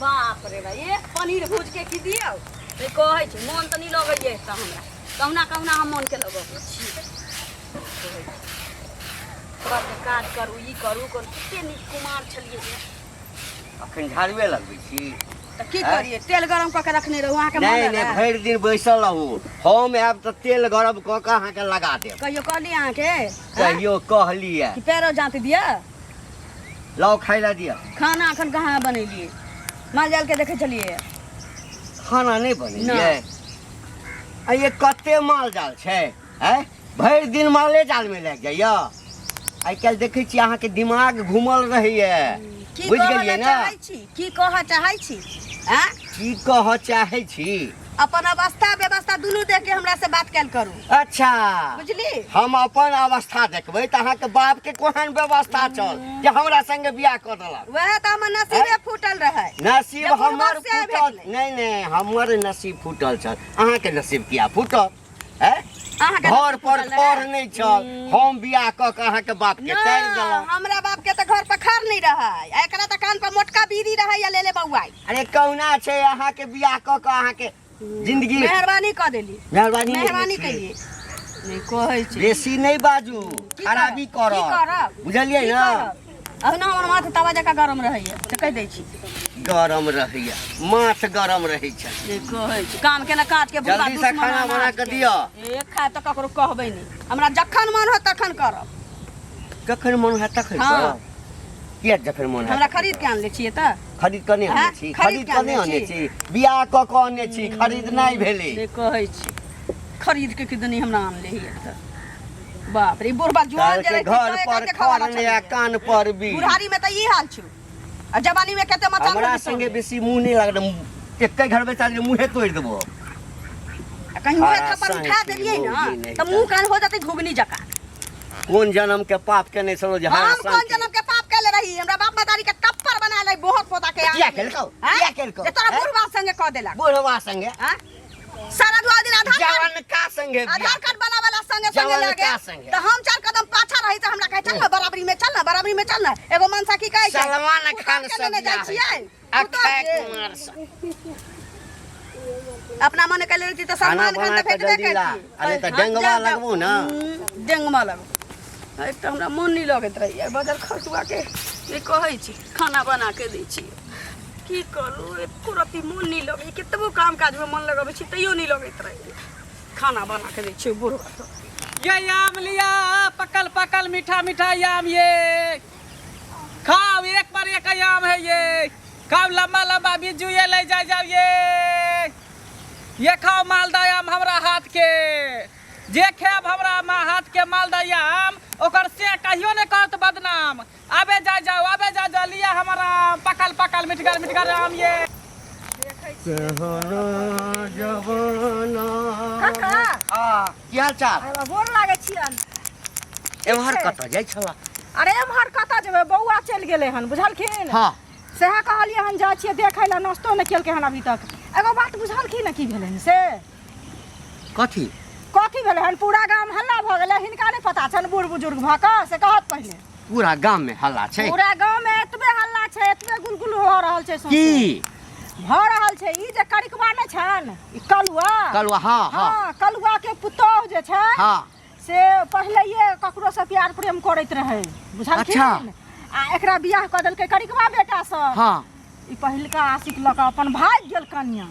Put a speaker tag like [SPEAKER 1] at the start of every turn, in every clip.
[SPEAKER 1] बाप रे बा, एक पनीर भूज के की दियौ तऽ कहै छै मोन तऽ नहि लगैए तऽ हमरा कहुना कहुना हम मोनके लगबै छी। घरके काज करू, ई करू करू, कते नीक कुमार छलियै जे।
[SPEAKER 2] अखन झाड़ुए लगबै छी।
[SPEAKER 1] तऽ की
[SPEAKER 2] आँय?
[SPEAKER 1] करियै, तेल गरम कऽ के रखने रहू अहाँके मोन
[SPEAKER 2] नहि नहि
[SPEAKER 1] रहए?
[SPEAKER 2] भरि दिन बैसल रहू, हम आयब तऽ तेल गरम कऽ कऽ अहाँके लगा देब।
[SPEAKER 1] कहियो कहली अहाँके आँय?
[SPEAKER 2] कहियो कहलियै
[SPEAKER 1] कि पैरो जाँत दिअ?
[SPEAKER 2] लाउ, खाय लए दिअ।
[SPEAKER 1] खाना अखन कहाँ बनेलियै, माल जाल के देखै छलियै।
[SPEAKER 2] खाना नहि बनेलियै? आ ये कते माल जाल छै? आँय, भरि दिन माले जालमे लागि जाइया। आइ काल्हि देखै छी अहाँके दिमाग घूमल रहैया।
[SPEAKER 1] की
[SPEAKER 2] बुझि
[SPEAKER 1] कहऽ
[SPEAKER 2] गेलियै
[SPEAKER 1] लए
[SPEAKER 2] ने?
[SPEAKER 1] चाहै छी, की कहऽ चाहै छी? आँय?
[SPEAKER 2] की कहऽ चाहै छी?
[SPEAKER 1] अपन अवस्था व्यवस्था दुनू देख के हमरा से बात कैल करू।
[SPEAKER 2] अच्छा,
[SPEAKER 1] बुझली?
[SPEAKER 2] हम अपन अवस्था देखबै तऽ अहाँके बाप के कोहन व्यवस्था छल जे हमरा संगे बियाह कऽ देलक?
[SPEAKER 1] वएह तऽ हमर नसीबे फूटल रहै।
[SPEAKER 2] नसीब
[SPEAKER 1] जे बुढ़बा
[SPEAKER 2] हमर
[SPEAKER 1] से
[SPEAKER 2] फूटल
[SPEAKER 1] भेटलै।
[SPEAKER 2] नहि नहि, हमर नसीब फूटल छल, अहाँके नसीब किया फूटल? हैं?
[SPEAKER 1] अहाँके
[SPEAKER 2] घर
[SPEAKER 1] नसीब
[SPEAKER 2] पर
[SPEAKER 1] फूटल
[SPEAKER 2] खर
[SPEAKER 1] रहै?
[SPEAKER 2] नहि छल, हम बियाह कऽ के अहाँके बाप के तारि देलहुँ।
[SPEAKER 1] हमरा बाप के तऽ घर पर खर नहीं रहै, आ एकरा तऽ कान पर मोटका बीड़ी रहै या लेले बौआई।
[SPEAKER 2] अरे कहुना छै अहाँके बियाह कऽ के अहाँके जिंदगी।
[SPEAKER 1] मेहरबानी कऽ देली।
[SPEAKER 2] मेहरबानी नहि
[SPEAKER 1] मेहरबानी
[SPEAKER 2] छी।
[SPEAKER 1] कलिए नहीं कहै छी।
[SPEAKER 2] बेसी नहि बाजू,
[SPEAKER 1] की
[SPEAKER 2] खराबी
[SPEAKER 1] करब? की
[SPEAKER 2] करब।
[SPEAKER 1] करब?
[SPEAKER 2] बुझलियै
[SPEAKER 1] की
[SPEAKER 2] ने?
[SPEAKER 1] करब? अहुना हमर माथ तवा जकाँ गरम रहैया से कहि दै छी।
[SPEAKER 2] गरम रहैया माथ, गरम रहै छै।
[SPEAKER 1] से कहै छी काम केना काज के बुढ़बा
[SPEAKER 2] जल्दी से
[SPEAKER 1] दुश्मन
[SPEAKER 2] खाना बना
[SPEAKER 1] अनाज
[SPEAKER 2] के
[SPEAKER 1] के।
[SPEAKER 2] दिअ।
[SPEAKER 1] ए खाय तऽ ककरो कहबै नहि, हमरा जखन मन होत तखन करब।
[SPEAKER 2] जखन मन हैत तखन
[SPEAKER 1] हाँ।
[SPEAKER 2] करब? किया जखन मन हैत?
[SPEAKER 1] हमरा खरीद के आनले छियै तऽ।
[SPEAKER 2] खरीद कऽ नहि आनने
[SPEAKER 1] हाँ,
[SPEAKER 2] छी?
[SPEAKER 1] खरीद
[SPEAKER 2] खरीद
[SPEAKER 1] के
[SPEAKER 2] कऽ नहि
[SPEAKER 1] आनने
[SPEAKER 2] आनने
[SPEAKER 1] छी।
[SPEAKER 2] छी, बियाह कऽ कऽ आनने छी, खरीद नहि भेलै।
[SPEAKER 1] से कहै छी खरीद के किदनी हमरा आनले हियै तऽ। बाप रे, बुढ़बा जुआन जे
[SPEAKER 2] कहलकै
[SPEAKER 1] रहै
[SPEAKER 2] घर
[SPEAKER 1] छै,
[SPEAKER 2] पर
[SPEAKER 1] कते खबर
[SPEAKER 2] खर नहि आ कान पर भी।
[SPEAKER 1] बुढ़ारी में तऽ ई हाल छौ आ जवानी में कते मचान
[SPEAKER 2] हमरा
[SPEAKER 1] रहै
[SPEAKER 2] संगे बेसी मुँह नहि लागल, एके घर बैसा जे मुँहे तोड़ि देबो।
[SPEAKER 1] आ कहीं मुँहे
[SPEAKER 2] हरा
[SPEAKER 1] थप्पड़
[SPEAKER 2] संग
[SPEAKER 1] उठा
[SPEAKER 2] के
[SPEAKER 1] देलियै
[SPEAKER 2] मौगी
[SPEAKER 1] ने
[SPEAKER 2] नहि
[SPEAKER 1] तऽ मुँह कान हो जेतै घुघनी जकाँ।
[SPEAKER 2] कोन जन्म के पाप केने छलहुँ जे हरा
[SPEAKER 1] हम
[SPEAKER 2] संग
[SPEAKER 1] कोन
[SPEAKER 2] के?
[SPEAKER 1] जन्म के पाप केले रही? हमरा बाप मतारी के टप्पर बना ले बहुत पोता के।
[SPEAKER 2] किया केलकौ?
[SPEAKER 1] हैं?
[SPEAKER 2] किया केलकौ?
[SPEAKER 1] जे तोरा
[SPEAKER 2] हैं?
[SPEAKER 1] बुढ़वा संगे कऽ देलक।
[SPEAKER 2] बुढ़वा संगे?
[SPEAKER 1] हैं? सारा दुआ दिन आधार कार्ड
[SPEAKER 2] जवानका संगे बियाह।
[SPEAKER 1] आधार कार्ड बनावेला संगे संगे
[SPEAKER 2] जवानका
[SPEAKER 1] लगे
[SPEAKER 2] संगे।
[SPEAKER 1] तऽ हम चार कदम पाछा रही तऽ हमरा कहै चल ना बराबरी में, चल ना बराबरी में, चल ना। एगो मनसा की कहै छै?
[SPEAKER 2] सलमान
[SPEAKER 1] उतार
[SPEAKER 2] खान
[SPEAKER 1] के
[SPEAKER 2] से
[SPEAKER 1] लेने जाइ
[SPEAKER 2] बियाह
[SPEAKER 1] छियै
[SPEAKER 2] अक्षय
[SPEAKER 1] उतार के।
[SPEAKER 2] कुमार से।
[SPEAKER 1] अपना मन के लेती तऽ
[SPEAKER 2] खाना
[SPEAKER 1] सलमान खान
[SPEAKER 2] बना
[SPEAKER 1] तऽ
[SPEAKER 2] के
[SPEAKER 1] भेटबे
[SPEAKER 2] जल्दी ला।
[SPEAKER 1] करती।
[SPEAKER 2] अरे तऽ
[SPEAKER 1] हाँ,
[SPEAKER 2] डेंगवा
[SPEAKER 1] जाउ, जाउ।
[SPEAKER 2] लगबू ना।
[SPEAKER 1] डेंगवा लगबू। एक तऽ हमरा मन नहि लगैत रहैया बजर खसुआ के नहि कहै छी खाना बना के दै छी। की करू, एको रत्ती मन नहि लगैया। कतबो काम काजमे मन लगबै छी तैयो नहि लगैत रहैया। खाना बना के दै छी बुढ़वा के।
[SPEAKER 3] ये आम लिया, पकल पकल मीठा मीठा आम, ये खाओ, एक पर एक आम है, ये खाओ, लंबा लंबा बिज्जू, ये ले जा जाओ, ये खाओ मालदा आम हमरा हाथ के। जे खेब हमरा मा हाथ के मालदा आम ओकर से कहियो नहीं करत बदनाम। आबे जा जाओ, आबे जा जाओ, लिया हमारा आम, पकल पकल मिठगर मिठगर आम। ये
[SPEAKER 2] जवाना।
[SPEAKER 4] काका।
[SPEAKER 2] हाँ, की हाल चाल?
[SPEAKER 4] अरे गोर लागै छियन।
[SPEAKER 2] एम्हर कतऽ जाइ छला?
[SPEAKER 4] अरे एम्हर कतऽ जेबै, बौआ चलि गेलै हन बुझलखिन?
[SPEAKER 2] हाँ।
[SPEAKER 4] सएह कहलियै हन, जाइ छियै देखै लए, नाश्तो नहि केलकै हन अभी तक। एगो बात बुझलखिन ने की भेलै हन से?
[SPEAKER 2] कथी?
[SPEAKER 4] कथी भेलै हन? पूरा गाम हल्ला भऽ गेलै, हिनका नहि पता छनि बूढ़ बुजुर्ग भऽ कऽ, से कहत पहिले।
[SPEAKER 2] पूरा गाम में हल्ला छै?
[SPEAKER 4] पूरा गाँव में एतबे हल्ला छै, एतबे गुलगुल हो रहल छै सौंसे।
[SPEAKER 2] की
[SPEAKER 4] भऽ रहल छै? ई जे करिकबा नहि छनि, ई कलुआ।
[SPEAKER 2] कलुआ, हाँ हाँ।
[SPEAKER 4] हाँ, कलुआ के पुतोह जे छै
[SPEAKER 2] हाँ
[SPEAKER 4] से पहिलैये ककरो से प्यार प्रेम करैत रहै बुझलखिन?
[SPEAKER 2] अच्छा।
[SPEAKER 4] आ एकरा बियाह कऽ देलकै करिकबा बेटा से।
[SPEAKER 2] हाँ।
[SPEAKER 4] ई पहिलका आशिक लऽ कऽ अपन भागि गेल कनिया।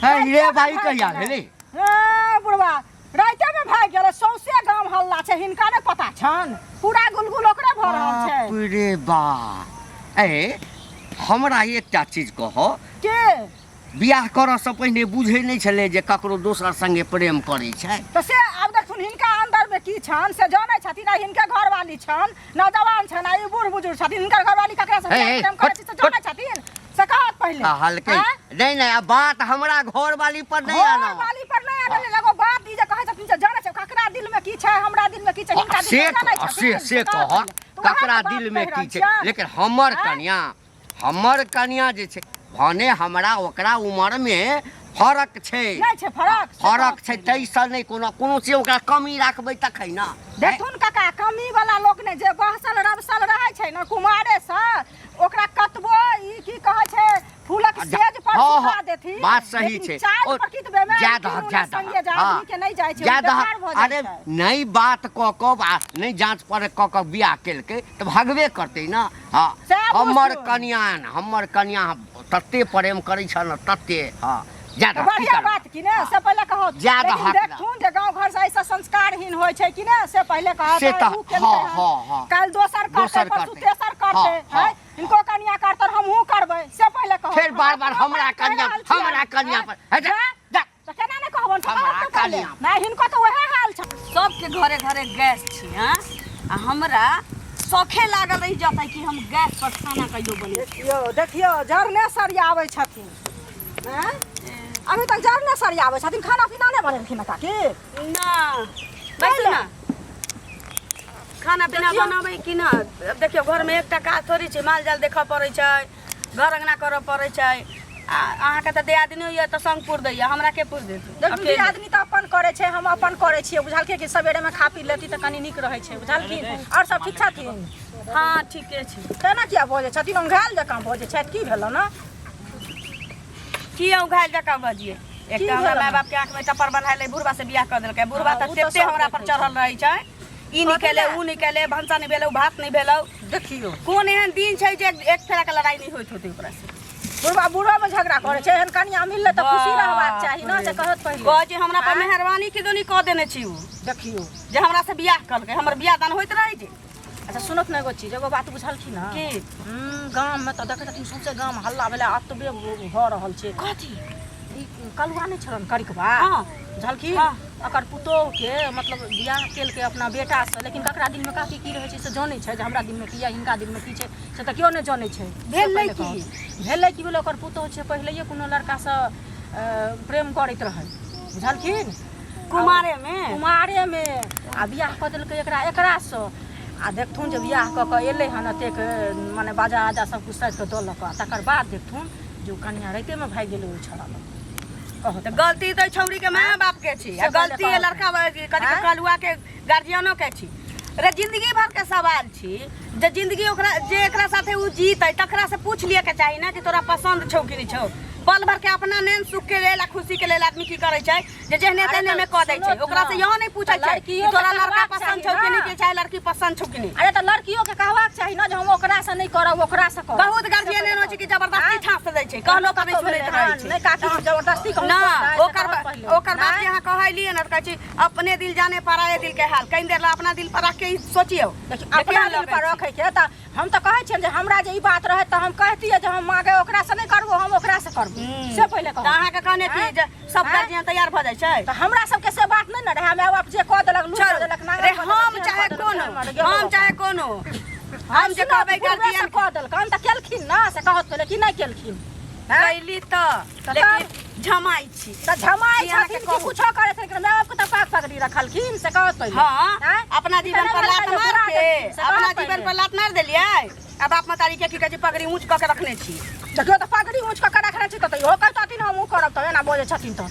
[SPEAKER 2] हे रे भाई, कहिया भेलै?
[SPEAKER 4] हे बुढ़वा, राइते में भागि गेलै। सौंसे गाम हल्ला छै, हिनका नहि पता छनि? पूरा गुलगुल ओकरे भऽ रहल छै।
[SPEAKER 2] बाप रे बा। ए हमरा एकटा चीज कह।
[SPEAKER 4] के?
[SPEAKER 2] बियाह करऽ से पहिने बुझै नहि छलै जे ककरो दोसर संगे प्रेम करै छै?
[SPEAKER 4] तऽ से आब देखथुन हिनका अंदर में की छनि से जनै छथिन। आ हिनके घरवाली छनि, नौजवान छनि, आ ई बूढ़ बुजुर्ग छथिन। हिनकर घरवाली ककरा से
[SPEAKER 2] हे,
[SPEAKER 4] प्यार
[SPEAKER 2] हे,
[SPEAKER 4] प्रेम करै छै से
[SPEAKER 2] हट,
[SPEAKER 4] जनै छथिन, से कहत पहिले।
[SPEAKER 2] कहलकै
[SPEAKER 4] आँय?
[SPEAKER 2] नहि नहि, आब बात हमरा घरवाली पर नहि आना।
[SPEAKER 4] घरवाली पर नहि आनल। एगो बात ई जे कहै छथिन से जनै छै ककरा दिल में की छै, हमरा दिल में की छै, हिनका दिल
[SPEAKER 2] से
[SPEAKER 4] में जनै
[SPEAKER 2] से
[SPEAKER 4] छथिन,
[SPEAKER 2] से
[SPEAKER 4] कहत
[SPEAKER 2] कह
[SPEAKER 4] पहिले। तऽ उएह
[SPEAKER 2] ककरा
[SPEAKER 4] तऽ बात
[SPEAKER 2] दिल में
[SPEAKER 4] कहि
[SPEAKER 2] की
[SPEAKER 4] रहल
[SPEAKER 2] छै
[SPEAKER 4] छियनि।
[SPEAKER 2] लेकिन हमर
[SPEAKER 4] आँय?
[SPEAKER 2] कनिया, हमर कनिया जे छै, भने हमरा ओकरा उमर में फरक छै।
[SPEAKER 4] नहि छै फरक? से
[SPEAKER 2] फरक
[SPEAKER 4] कहत
[SPEAKER 2] छै
[SPEAKER 4] पहिले।
[SPEAKER 2] ताहिसँ नहि कोनो कोनो चीज ओकरा कमी राखबै तखन ने।
[SPEAKER 4] देखथुन काका, कमी वाला लोक नहि, जे बहसल रबसल रहै छै ने कुमारेसँ, ओकरा कतबो ई की कहै छै फूलक कि सेज पर
[SPEAKER 2] हाँ,
[SPEAKER 4] सुता
[SPEAKER 2] हाँ,
[SPEAKER 4] देथिन
[SPEAKER 2] बात सही
[SPEAKER 4] लेकिन
[SPEAKER 2] छै
[SPEAKER 4] चाल
[SPEAKER 2] और
[SPEAKER 4] पर की तऽ बेमार
[SPEAKER 2] जा
[SPEAKER 4] तीनू
[SPEAKER 2] दहक
[SPEAKER 4] ने
[SPEAKER 2] जा
[SPEAKER 4] संगे
[SPEAKER 2] दहक
[SPEAKER 4] जे आदमी के नहि जाइ छै
[SPEAKER 2] जा
[SPEAKER 4] ओ बेकार
[SPEAKER 2] दहक
[SPEAKER 4] भऽ जाइ
[SPEAKER 2] अरे
[SPEAKER 4] छै।
[SPEAKER 2] नहि बात कऽ कऽ आ नहि जाँच पर कऽ कऽ बियाह केलकै तऽ भगबे करतै ने हँ
[SPEAKER 4] सएह
[SPEAKER 2] हमर
[SPEAKER 4] बुझथुन।
[SPEAKER 2] कनिया ने हमर कनिया तते प्रेम करै छल ने तते हँ जा
[SPEAKER 4] तऽ
[SPEAKER 2] दहक की
[SPEAKER 4] बढ़िया
[SPEAKER 2] करबै?
[SPEAKER 4] बात की ने से पहिले कहत
[SPEAKER 2] ज्यादा
[SPEAKER 4] लेकिन
[SPEAKER 2] हक ना।
[SPEAKER 4] देखथुन जे गाँव घर से ऐसा संस्कारहीन होइ छै कि ने से पहिले कहत
[SPEAKER 2] से तऽ
[SPEAKER 4] ऊ केलकै
[SPEAKER 2] हँ,
[SPEAKER 4] हन।
[SPEAKER 2] हँ, हँ।
[SPEAKER 4] काल्हि दोसर करतै
[SPEAKER 2] दोसर
[SPEAKER 4] परसू
[SPEAKER 2] करतै।
[SPEAKER 4] तेसर करतै
[SPEAKER 2] हँ, हँ।
[SPEAKER 4] हैं? हिनको कनिया करतै हमहूँ करबै से पहिले कहत
[SPEAKER 2] फेर बार बार हमरा
[SPEAKER 4] कहि
[SPEAKER 2] कनिया
[SPEAKER 4] रहल छियै।
[SPEAKER 2] हमरा कनिया पर हे जा,
[SPEAKER 4] हैं?
[SPEAKER 2] जा।
[SPEAKER 4] तऽ केना नहि कहबनि से
[SPEAKER 2] हमरा
[SPEAKER 4] कहत ने पहिले।
[SPEAKER 2] कनिया।
[SPEAKER 4] नहि हिनको तऽ उएह हाल छै
[SPEAKER 1] सबके घरे घरे गैस छी हाँ आ हमरा शौखे लागल रहि जतै कि हम गैस पर खाना कहियो बनेबै।
[SPEAKER 4] देखियौ देखियौ जरने सरियाबै छथिन हैं? अभी तक जरने सरियाबै छथिन खाना पीना नहि बनेलखिन हँ काकी
[SPEAKER 1] ना बैसू ना खाना पीना बनाबै कि ना अब देखियौ घरमे एकटा काज थोड़ी छै माल जाल देखऽ पड़ै छै घर अङ्गना करऽ पड़ै छै आ अहाँके तऽ दियादिनी यऽ तऽ संग पुर दैया हमरा के पुर देत
[SPEAKER 4] देखू
[SPEAKER 1] अकेले।
[SPEAKER 4] दियादनी तऽ अपन करै छै हम अपन करै छियै बुझलखिन कि सवेरेमे खा पी लेती तऽ कनि नीक रहै छै बुझलखिन आओर सब ठीक छथिन
[SPEAKER 1] हँ ठीके छै
[SPEAKER 4] तेना किया बजै छथिन औंघायल जकाँ बजै छथि की भेलनि ने
[SPEAKER 1] की औंघायल जकाँ बजियै एक
[SPEAKER 4] की
[SPEAKER 1] तऽ हमरा
[SPEAKER 4] भेलनि?
[SPEAKER 1] माय बाप के आँख में टप्पर बन्हायल बुढ़बा से बियाह कऽ देलकै बुढ़बा
[SPEAKER 4] हँ,
[SPEAKER 1] तऽ
[SPEAKER 4] ओ तऽ
[SPEAKER 1] तेते
[SPEAKER 4] सब
[SPEAKER 1] हमरा पर
[SPEAKER 4] देखै छै।
[SPEAKER 1] चढ़ल रहै छै ई
[SPEAKER 4] कथी
[SPEAKER 1] निकले
[SPEAKER 4] लए?
[SPEAKER 1] ऊ निकले भनसा नहि भेलौ भात नहि भेलौ
[SPEAKER 4] देखियौ
[SPEAKER 1] कोन एहन दिन छै जे एक फेरा के लड़ाई नहि होइत होतै ओकरा से
[SPEAKER 4] बुढ़बा बुढ़बा में झगड़ा करै छै एहन कनिया मिललै तऽ खुशी रहबाक चाही ने से कहत पहिले
[SPEAKER 1] कहै छै हमरा पर
[SPEAKER 4] आँय?
[SPEAKER 1] मेहरबानी के दोनी कऽ देने छी ऊ
[SPEAKER 4] देखियौ
[SPEAKER 1] जे हमरा से बियाह कलकै हमर बियाह दान होइत रहै छै
[SPEAKER 4] अच्छा सुनत ने एगो चीज एगो बात बुझलखिन हँ
[SPEAKER 1] की
[SPEAKER 4] गाममे तऽ देखै छथिन सौंसे गाम हल्ला भेलै अतबे भऽ रहल छै
[SPEAKER 1] कथी
[SPEAKER 4] ई कलुआ नहि छलन करिकबा
[SPEAKER 1] हँ।
[SPEAKER 4] बुझलखिन
[SPEAKER 1] हँ।
[SPEAKER 4] ओकर पुतोहुके मतलब बियाह केलकै अपना बेटासँ लेकिन ककरा दिलमे कथी की रहै छै से जानै छै जे हमरा दिलमे की यऽ हिनका दिलमे की छै से तऽ केओ नहि जानै छै से
[SPEAKER 1] भेलै
[SPEAKER 4] पहिले
[SPEAKER 1] की?
[SPEAKER 4] कहू। भेलै की भेलै ओकर पुतोहु छै पहिलैये कोनो लड़कासँ प्रेम करैत रहै बुझलखिन
[SPEAKER 1] कुमारेमे
[SPEAKER 4] कुमारेमे आ बियाह कऽ देलकै एकरा एकरासँ आ देखथुन जे बियाह कऽ कऽ एलै हन एतेक मने बाजा आजा सब किछु साजि कऽ देलक आ तकर बाद देखथुन जे ओ कनिया राइतेमे भागि गेलै ओहि छौड़ा लग कहू
[SPEAKER 1] तऽ गलती तऽ छौड़ी के माय बाप के छी आ
[SPEAKER 4] से पहिले
[SPEAKER 1] गलती
[SPEAKER 4] कहू।
[SPEAKER 1] लड़का कथी
[SPEAKER 4] आँय?
[SPEAKER 1] कलुआ के गार्जियनो के छी रे जिंदगी भर के सवाल छी जे जिंदगी ओकरा जे एकरा साथे उ जीतै तकरा से पूछ लिए के चाही ना कि तोरा पसंद छौ कि नहीं छौ पल भर के अपना नैन सुख के लेल आ खुशी के लेल आदमी की करै छै जे जेहने
[SPEAKER 4] अरे
[SPEAKER 1] तेहने
[SPEAKER 4] तऽ
[SPEAKER 1] में कऽ दै छै
[SPEAKER 4] सुनो
[SPEAKER 1] ओकरा से
[SPEAKER 4] ना,
[SPEAKER 1] इहो नहि पूछै
[SPEAKER 4] तऽ
[SPEAKER 1] छै कि
[SPEAKER 4] लड़कियो के
[SPEAKER 1] तोरा लड़का
[SPEAKER 4] कहबाक
[SPEAKER 1] पसंद
[SPEAKER 4] चाही
[SPEAKER 1] छौ कि
[SPEAKER 4] ना।
[SPEAKER 1] नहीं कि चाहे लड़की पसंद छौ कि नहीं
[SPEAKER 4] अरे तऽ लड़कियो के कहबाक चाही ना जे हम ओकरा से नहि करब ओकरा से करब
[SPEAKER 1] बहुत गार्जियन एहन होइ छै कि जबरदस्ती ठास दै छै कहलो पर नहि सुनैत रहै छै
[SPEAKER 4] नहि काकी हम जबरदस्ती कहूँ
[SPEAKER 1] ना
[SPEAKER 4] तऽ
[SPEAKER 1] ओकर
[SPEAKER 4] कहब पहिले।
[SPEAKER 1] ओकर बात
[SPEAKER 4] नहि?
[SPEAKER 1] जे अहाँ कहलियै ने तऽ कहै छी अपने दिल जाने पराये दिल के हाल कनि देर ला अपना दिल पर रख के ई सोचियौ
[SPEAKER 4] देखियौ
[SPEAKER 1] जे
[SPEAKER 4] अपना
[SPEAKER 1] केहन
[SPEAKER 4] दिल
[SPEAKER 1] लगै
[SPEAKER 4] पर
[SPEAKER 1] छै।
[SPEAKER 4] रखै के तऽ हम तऽ कहै छियनि जे हमरा जे ई बात रहै तऽ हम कहतियै जे हम माँगे ओकरासँ नहि करबो हम ओकरासँ करबो से पहिले
[SPEAKER 1] तऽ
[SPEAKER 4] कहू
[SPEAKER 1] अहाँके कहने की जे सब
[SPEAKER 4] आँय?
[SPEAKER 1] गार्जियन तैयार भऽ जाइ छै
[SPEAKER 4] तऽ हमरा सबके से बात नहि ने रहै माय बाप जे कऽ देलक लूट कऽ
[SPEAKER 1] चलू
[SPEAKER 4] देलक नांगर
[SPEAKER 1] रे
[SPEAKER 4] कऽ देलक,
[SPEAKER 1] हम
[SPEAKER 4] जेहन
[SPEAKER 1] चाहे
[SPEAKER 4] कऽ देलक,
[SPEAKER 1] कोनो
[SPEAKER 4] तेहन मर गेल
[SPEAKER 1] हम
[SPEAKER 4] अपन।
[SPEAKER 1] चाहे कोनो
[SPEAKER 4] हम
[SPEAKER 1] हम जे
[SPEAKER 4] सुनू,
[SPEAKER 1] कहबै
[SPEAKER 4] पूर्वेसँ
[SPEAKER 1] गार्जियन
[SPEAKER 4] कऽ देलकनि तऽ केलखिन ने से कहत पहिले कि नहि केलखिन आँय?
[SPEAKER 1] कैली तऽ
[SPEAKER 4] तऽ
[SPEAKER 1] लेकिन झमाइ छी
[SPEAKER 4] तऽ झमाइ
[SPEAKER 1] की अहाँके
[SPEAKER 4] छथिन कि
[SPEAKER 1] कहू?
[SPEAKER 4] कुछो करै छथिन माय बापके तऽ पाग पगड़ी रखलखिन से कहत पहिले
[SPEAKER 1] हाँ
[SPEAKER 4] आँय?
[SPEAKER 1] अपना
[SPEAKER 4] ई तऽ
[SPEAKER 1] जीवन
[SPEAKER 4] नहि
[SPEAKER 1] पर
[SPEAKER 4] भेलै
[SPEAKER 1] लात
[SPEAKER 4] जे
[SPEAKER 1] मार
[SPEAKER 4] बुरा
[SPEAKER 1] के
[SPEAKER 4] देलखिन, से
[SPEAKER 1] अपना
[SPEAKER 4] कहत
[SPEAKER 1] जीवन
[SPEAKER 4] पहिले।
[SPEAKER 1] पर लात मार देलियै आ बाप मतारी के की कहै छै पगड़ी ऊँच कऽ के रखने छी
[SPEAKER 4] देखियौ तऽ पगड़ी ऊँच कऽ के रखने छी तऽ इहो कहतथिन हम ओ करब तऽ एना बजै छथिन तऽ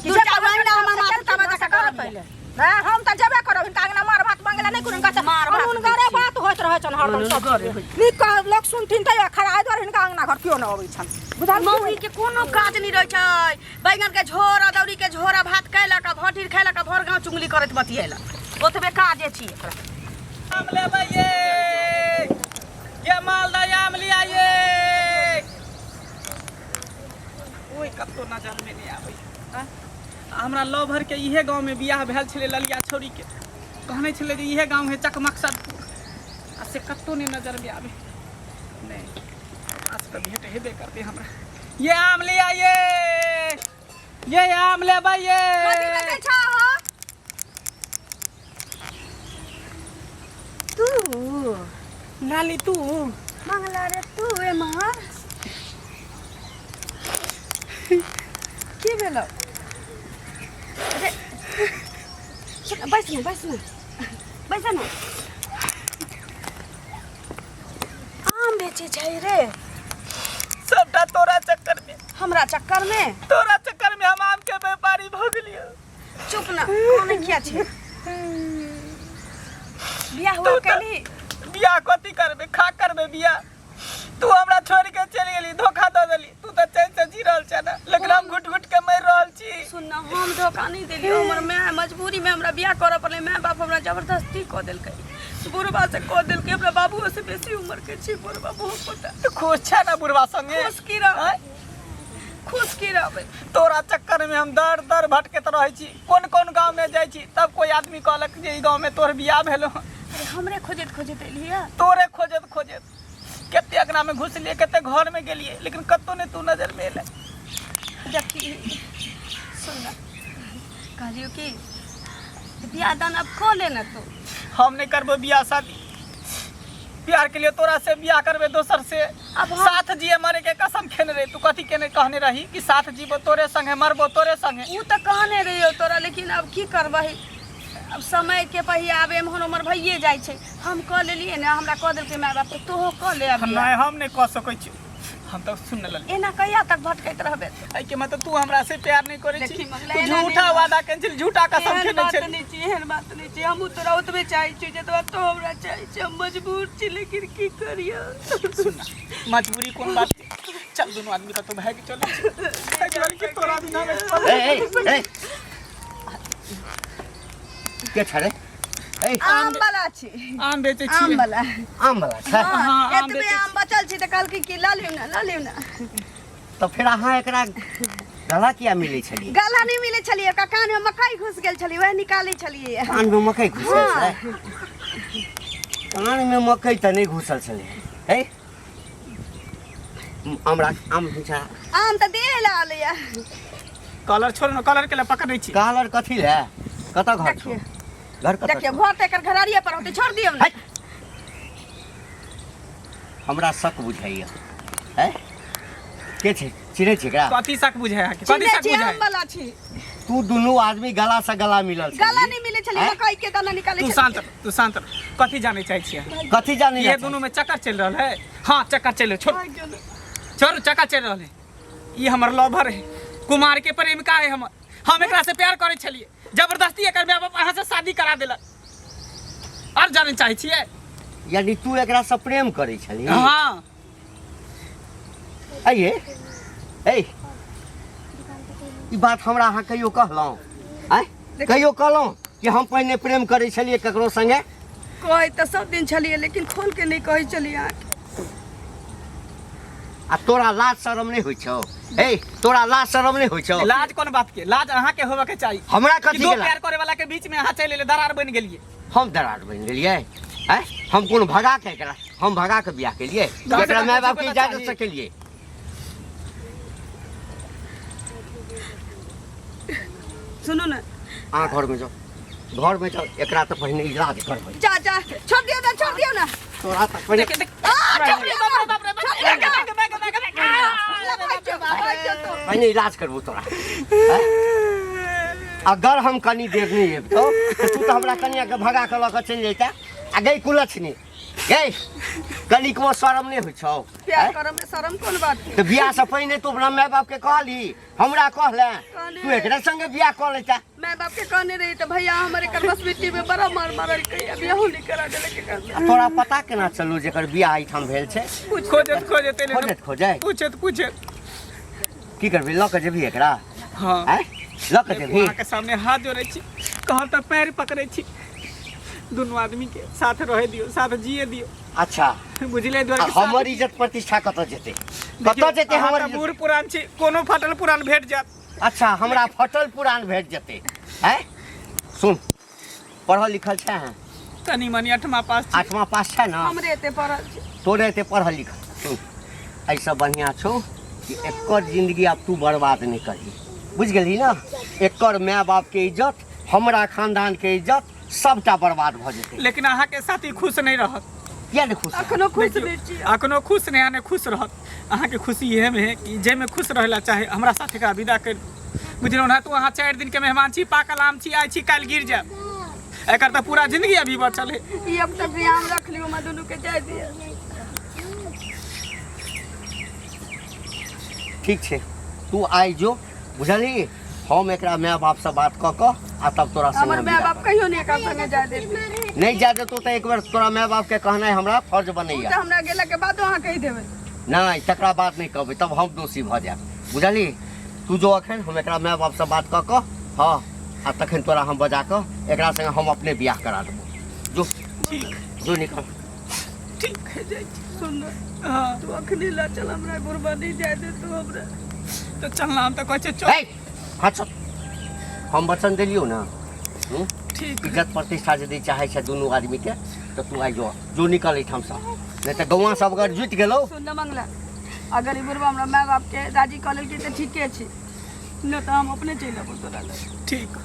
[SPEAKER 4] कि
[SPEAKER 1] दू
[SPEAKER 4] जे
[SPEAKER 1] चारि
[SPEAKER 4] कहबै
[SPEAKER 1] महीना हमर
[SPEAKER 4] से
[SPEAKER 1] माथ
[SPEAKER 4] केलखिन
[SPEAKER 1] उठाबै
[SPEAKER 4] ने, से
[SPEAKER 1] तऽ
[SPEAKER 4] कहत
[SPEAKER 1] करब।
[SPEAKER 4] पहिले नहि हम तऽ जेबे करब हिनका अंगना मार भात मांगे ला नहि कोनो हिनका
[SPEAKER 1] मार भात
[SPEAKER 4] अनुनगरे
[SPEAKER 1] दै छी।
[SPEAKER 4] बात होइत रहै छनि हरदम सब
[SPEAKER 1] अनुनगरे
[SPEAKER 4] चीज। नीक कह लोक सुनथिन तऽ खड़ा एहि दुआरे हिनका अंगना घर केओ नहि अबै छनि बुझलखिन
[SPEAKER 1] मौगी के कोनो काज नहि रहै छै बैंगन के झोर अदौरी के झोर आ भात कयलक आ भटीर खयलक आ भर गाँव चुगली करैत बतियेलक ओतबे काजे छी एकरा
[SPEAKER 3] आम लेबै ये ये मालदह आम लिया ये ओहि कतौ नजरमे नहि आबै आँय? हमरा लव भरके इहे गाँवमे बियाह भेल छलै ललिया छौड़ीके कहने छलै जे इहे गाँव है चकमकसदपुर आ से कतौ नहि नजरमे आबै नहि आज तऽ भेंट हेबे करतै हमरा ये आम लिया ये ये आम लेबै ये
[SPEAKER 1] कथी बेचै छह हो तू
[SPEAKER 3] लाली तू
[SPEAKER 1] मंगला रे तू एम्हर की भेलो रे सुन, बैस ने बैस ने बैस ने आम बेचै छै रे
[SPEAKER 3] सबटा तोरा चक्कर में
[SPEAKER 1] हमरा चक्कर में
[SPEAKER 3] तोरा चक्कर में हम आम के व्यापारी भऽ गेलियो
[SPEAKER 1] चुप ना कोने किया छै बियाह हुआ
[SPEAKER 3] तू तऽ-
[SPEAKER 1] कैली
[SPEAKER 3] बियाह कथी करबे खा करबे बियाह तू हमरा छोड़ के चलि गेली धोखा दऽ देली तू तऽ चैन
[SPEAKER 1] बियाह करऽ पड़लै। माय बाप हमरा जबरदस्ती कऽ देलकै, बुढ़बा से कऽ देलकै। हमरा बाबुओ से बेसी उम्र के छै बुढ़बा, बहुत मोटा।
[SPEAKER 3] तू खुश छै ने बुढ़वा संगे?
[SPEAKER 1] खुश की रहबै, खुश की रहबै?
[SPEAKER 3] तोरा चक्कर में हम दर दर भटकैत रहै छी, कोन कोन गांव में जाइ छी, तब कोई आदमी कहलक जे ई गांव में तोहर बियाह भेलो हन।
[SPEAKER 1] अरे हमरे खोजैत खोजैत एलियै।
[SPEAKER 3] तोरे खोजैत खोजैत कते अंगना में घुसलियै, कते घर में गेलियै, लेकिन कतौ नहि तू नजर में एलै।
[SPEAKER 1] देखी सुन ना, कहलियौ कि बियाह दान अब कऽ ले ना तू।
[SPEAKER 3] हम नहीं करबो बियाह शादी, प्यार के लिए तोरा से बियाह करबे दोसर से?
[SPEAKER 1] अब हम-
[SPEAKER 3] साथ जिए मरे के कसम खेने रही तू, कथी केने कहने रही कि साथ जीबो तोरे संगे, मरबो तोरे संगे।
[SPEAKER 1] उ तऽ कहने रहियौ तोरा, लेकिन अब की करबही, अब समय के पहिया आब एम्हर उम्हर भइए जाइ छै। हम कऽ लेलियै ने, हमरा कऽ देलकै माय बाप, तऽ तोहो कऽ ले अभी।
[SPEAKER 3] नहीं, हम नहीं कह सकै छी, हम तऽ सुन लेलियै।
[SPEAKER 1] एना कहिया तक भटकैत रहबे?
[SPEAKER 3] एहिके मतलब तू हमरा से प्यार नहीं करै छी?
[SPEAKER 1] देखी मंगला,
[SPEAKER 3] तू
[SPEAKER 1] एना
[SPEAKER 3] झूठा
[SPEAKER 1] नहि-
[SPEAKER 3] वादा केने छली, झूठा कसम
[SPEAKER 1] एहन
[SPEAKER 3] खेने
[SPEAKER 1] बात
[SPEAKER 3] छली।
[SPEAKER 1] नहि छै, एहन बात नहि छै। हमहूँ तोरा ओतबे चाहै छियौ जतबा तू हमरा चाहै छी। हम मजबूर छी, लेकिन की करियौ?
[SPEAKER 3] सुन ना, मजबूरी कोन बात छै, चल दुनू आदमी कतौ भागि चलै छी। एहि लड़की तोरा बिना नहि चलै।
[SPEAKER 2] ए ए ए, के छै रे? ए।
[SPEAKER 1] आम वाला छी।
[SPEAKER 3] आम बेचै
[SPEAKER 1] आम
[SPEAKER 3] छियै।
[SPEAKER 1] वाला।
[SPEAKER 2] आम वाला छै?
[SPEAKER 1] हँ।
[SPEAKER 3] हँ, आम
[SPEAKER 1] एतबे
[SPEAKER 3] बेचै।
[SPEAKER 1] आम बचल छै तऽ कहलकै कि लऽ लियौ ने, लऽ लियौ ने।
[SPEAKER 2] तऽ फेर अहाँ एकरा गला किया मिलै छलियै?
[SPEAKER 1] गला नहि मिलै छलियै, ओकरा कानमे मकई घुसि गेल छलियै, वएह निकालै छलियै।
[SPEAKER 2] कानमे मकई घुसल छलै? कानमे मकई तऽ नहि घुसल छलै। हे, आम राख, आम छै।
[SPEAKER 1] आम तऽ देह लए अलैया।
[SPEAKER 3] कलर छोड़ ने, कलर के लए पकड़ै छी।
[SPEAKER 2] कालर कथी लए? कतऽ घर छौ?
[SPEAKER 1] देखियौ।
[SPEAKER 2] घर कतऽ
[SPEAKER 1] देखियौ
[SPEAKER 2] छौ?
[SPEAKER 1] घर तऽ एकर घरारिये पर होतै, छोड़ दियौ ने।
[SPEAKER 2] हट। हमरा शक बुझाइया है, के छै? चिन्है छै एकरा?
[SPEAKER 3] कथी शक बुझाय अहाँके? कथी
[SPEAKER 1] चिन्है
[SPEAKER 3] शक
[SPEAKER 1] छी,
[SPEAKER 3] बुझाय?
[SPEAKER 1] आम वाला छी।
[SPEAKER 2] तू दुनू आदमी गला से गला मिलल छली?
[SPEAKER 1] गला नहि मिलै छलियै,
[SPEAKER 2] आँय?
[SPEAKER 1] मकई के दाना निकालै
[SPEAKER 3] तू
[SPEAKER 1] छलियै।
[SPEAKER 3] शांत रह, तू शांत रह। कथी जानै चाहै छियै अहाँ?
[SPEAKER 2] कथी जानी?
[SPEAKER 3] ये दुनू में चक्कर चलि रहल है? हाँ, चक्कर चलि रहल। छोड़ छोड़, चक्कर चलि रहल है। ई हमर लवर है, कुमार के प्रेमिका है हमर। हम एकरा से प्यार करै छलियै, जबरदस्ती एकर माय बाप अहाँ से शादी करा देलक। आर जानै चाहै छियै?
[SPEAKER 2] यानी तू एकरा से प्रेम करै छली?
[SPEAKER 3] हाँ।
[SPEAKER 2] आइए ए, ई बात हमरा अहाँ कहियो कहलहुँ? आँय, कहियो कहलहुँ कि हम पहिने प्रेम करै छलियै ककरो संगे?
[SPEAKER 1] कहै तऽ सब दिन छलियै, लेकिन खोल के नहि कहै छलियै अहाँके।
[SPEAKER 2] आ तोरा लाज शरम नहि होइ छौ? ए, तोरा लाज शरम नहि होइ छौ?
[SPEAKER 3] लाज कोन बात के? लाज अहाँ के होबे के चाही।
[SPEAKER 2] हमरा
[SPEAKER 3] कि
[SPEAKER 2] कथी
[SPEAKER 3] दो
[SPEAKER 2] के लाज?
[SPEAKER 3] प्यार करे वाला के बीच में अहाँ चलि एलियै, दरार बनि गेलियै।
[SPEAKER 2] हम दरार बनि गेलियै? आँय, हम कोन भगा के एकरा, हम भगा के बियाह केलियै?
[SPEAKER 3] कम से
[SPEAKER 2] एकरा
[SPEAKER 3] कम
[SPEAKER 2] माय बाप के
[SPEAKER 3] बुझबै
[SPEAKER 2] इजाजत
[SPEAKER 3] तऽ
[SPEAKER 2] से केलियै?
[SPEAKER 1] सुनू ने।
[SPEAKER 2] अहाँ घर में जाओ, घर में जाओ। एकरा तऽ पहिने इलाज करबै।
[SPEAKER 1] जा जा, छोड़ दियौ ने, छोड़ दियौ ने।
[SPEAKER 2] तोरा तऽ पहिने
[SPEAKER 3] देख देख।
[SPEAKER 1] आ, छोड़ दियौ ने।
[SPEAKER 3] बाप रे बाप
[SPEAKER 1] छोड़
[SPEAKER 3] रे,
[SPEAKER 1] दियौ ने।
[SPEAKER 3] बाप रे, बाप रे, बाप रे।
[SPEAKER 1] भागि जाओ, भागि जाओ तो।
[SPEAKER 2] पहिने इलाज करबू तोरा। आँय? अगर हम कनी देर नहि अबितौ तऽ तू तऽ हमरा कनियाके भगा कऽ लऽ कऽ चलि जैता। आ गई कुलक्षणी, गई, कनिकबो शरम नहि होइ छौ?
[SPEAKER 1] प्यार
[SPEAKER 2] आँय?
[SPEAKER 1] करऽ में शरम कोन बात के?
[SPEAKER 2] तऽ बियाह से पहिने तू अपना माय बाप के कहली? हमरा कहले?
[SPEAKER 1] कहने।
[SPEAKER 2] तू एकरे संगे बियाह कऽ लेता।
[SPEAKER 1] माय बाप के कहने रही तऽ भैया हमर एकर बसबिट्टी में बड़ा मार मारल के बियाहो नहीं करा देलक एकर।
[SPEAKER 2] आ तोरा पता केना चलू जेकर बियाह एहिठाम भेल छै?
[SPEAKER 3] खोजैत खोजैत एलै।
[SPEAKER 2] खोजैत खोजैत।
[SPEAKER 3] पूछैत पूछैत।
[SPEAKER 2] की करबी, लऽ कऽ जेबही एकरा?
[SPEAKER 3] हाँ।
[SPEAKER 2] आँय, लऽ कऽ जेबही?
[SPEAKER 3] अहाँके सामने हाथ जोड़ै छी, कहब तऽ पैर पकड़ै छी, दुनू आदमी के साथ रहै दियौ, साथ जिए दियौ।
[SPEAKER 2] अच्छा।
[SPEAKER 3] बुझलियै दुआरे
[SPEAKER 2] आ
[SPEAKER 3] कि साथ-
[SPEAKER 2] हमर इज्जत प्रतिष्ठा कतऽ जेतै?
[SPEAKER 3] देखियौ,
[SPEAKER 2] कतऽ जेतै
[SPEAKER 3] अहाँ
[SPEAKER 2] हमर
[SPEAKER 3] तऽ
[SPEAKER 2] इज्जत?
[SPEAKER 3] बूढ़ पुरान छी, कोनो फटल पुरान भेट जायत।
[SPEAKER 2] अच्छा, हमरा फटल पुरान भेट जेतै? आँय, सुन, पढ़ल लिखल छै अहाँ?
[SPEAKER 3] कनी मनी अठमा पास छी।
[SPEAKER 2] आठमा पास छै ने?
[SPEAKER 1] हमरे एते पढ़ल छै।
[SPEAKER 2] तोरे एते पढ़ल लिखल। सुन, एहिसँ बढ़िआँ छौ कि एकर जिंदगी आब तू बर्बाद नहि करही, बुझि गेलही ने? एकर माय बापके इज्जत, हमरा खानदानके इज्जत सबटा बर्बाद भऽ जेतै।
[SPEAKER 3] लेकिन अहाँके साथी खुश नहि रहत।
[SPEAKER 2] किया नहि खुश रहत?
[SPEAKER 1] अखनो खुश
[SPEAKER 3] देखियौ,
[SPEAKER 1] नहि छी।
[SPEAKER 3] अखनो खुश नहि, नहि खुश रहत। अहाँके खुशी इएहमे है कि जाहिमे खुश रहै लए चाहे, हमरा साथ एकरा विदा करि बुझलहुँ ने। तू अहाँ 4 दिनके मेहमान छी, पाकल आम छी, आइ छी काल्हि गिर जायब। एकर तऽ पूरा जिंदगी अभी बचल है।
[SPEAKER 1] ई अब तक भी आम रख लियो, हमरा दुनू के जाय दिअ।
[SPEAKER 2] ठीक छै, तू आइ जो, बुझलही? हम एकरा माय बापसँ बात कऽ कऽ आ तब तोरा संगे
[SPEAKER 1] हमर
[SPEAKER 2] हम
[SPEAKER 1] माय
[SPEAKER 2] विदा
[SPEAKER 1] बाप
[SPEAKER 2] करब।
[SPEAKER 1] कहियो नहि एकरा संगे जाय देत।
[SPEAKER 2] नहि जाय देतौ तऽ एक बेर तोरा माय बापके कहनाइ हमरा फर्ज
[SPEAKER 1] ओ
[SPEAKER 2] बनैया।
[SPEAKER 1] तऽ हमरा गेला के बादो अहाँ कहि देबै।
[SPEAKER 2] नहि, तकरा बाद नहि कहबै, तब हम दोषी भऽ जायब, बुझलही? तू जो अखन, हम एकरा माय बापसँ बात कऽ कऽ, हँ। आ तखन तोरा हम बजा कऽ एकरा संगे हम अपने बियाह करा देबो। जो
[SPEAKER 3] ठीक।
[SPEAKER 2] जो निकल।
[SPEAKER 3] ठीक है, जाइ छी।
[SPEAKER 1] सुन ने,
[SPEAKER 3] हाँ।
[SPEAKER 1] तू अखनी ला चल हमरा, बुढ़बा नहीं जाय दे तू हमरा।
[SPEAKER 3] तऽ चल ना, हम तऽ कहै छियै चल।
[SPEAKER 2] ए हाँ चल, हम वचन देलियौ ना। हूँ?
[SPEAKER 3] ठीक।
[SPEAKER 2] इज्जत प्रतिष्ठा यदि चाहे छै दुनू आदमी के तऽ तू आइ जो, जो निकल एहिठामसँ, नहि तऽ गौआँ सब अगर जुटि गेलौ।
[SPEAKER 1] सुन ने मंगला, अगर ई बुढ़बा हमरा माय बाप के राजी कऽ लेलकै तऽ ठीके छै, नहि तऽ हम अपने चलि अबो तोरा लग।
[SPEAKER 3] ठीक।